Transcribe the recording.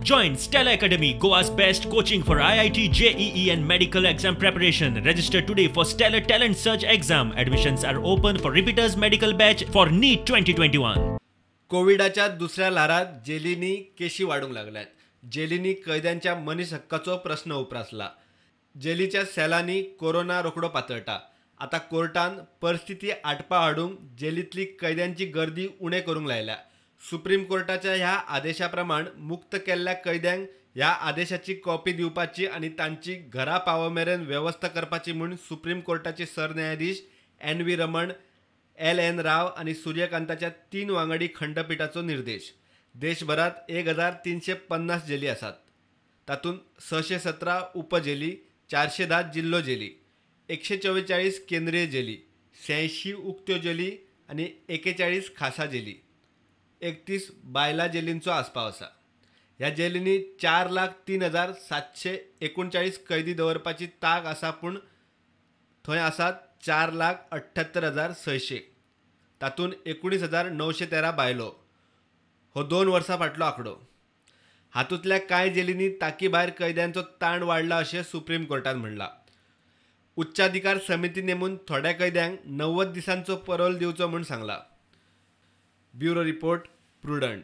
Join Stellar Academy, Goa's best coaching for IIT, JEE and medical exam preparation. Register today for Stellar Talent Search exam. Admissions are open for repeaters medical batch for NEET 2021. कोविडाच्या दुसऱ्या ल्हारात जेलींनी केशी वाडूंक लागल्यात. जेलींनी कैद्यांच्या मनीस हक्काचो प्रस्न उप्रासला. जेलीच्या सेलांनी corona रोखडो पातळटा. आतां कोर्टान परिस्थिती आटपा हाडूंक जेलींतली कैद्यांची गर्दी उणें करूंक लायल्या. सुप्रीम कोर्टाच्या ह्या आदेशा प्रमाण मुक्त केल्ल्या कैद्यांक ह्या आदेशाची कॉपी दिवपाची आनी तांची घरा पावो मेरेन वेवस्था करपाची म्हूण सुप्रीम कोर्टाचे सरन्यायाधीश N V Ramana, L N Rao आनी सूर्यकांताच्या 3 वांगडी खंडपीठाचो निर्देश. देशभरात 1350 जेली आसात. तातूंत 617 उपजेली, 410 जिल्लो जेली, 144 केंद्रीय जेली, 86 उक्त्यो जेली आनी 41 खासा जेली, 31 बायलां जेलींचो आस्पाव आसा. ह्या जेलींनी 4,03,739 कैदी दवरपाची तांक आसा, पूण थंय आसात 4,78,600, तातूंत 19,913 बायलो. हो 2 वर्सां फाटलो आंकडो. हातूंतल्या कांय जेलींनी ताकी भायर कैद्यांचो ताण वाडला अशें सुप्रीम कोर्टान म्हणलां. उच्चाधिकार समिती नेमून थोड्या कैद्यांक 90 दिसांचो परोल दिवचो म्हूण सांगला. Bureau report, Prudent.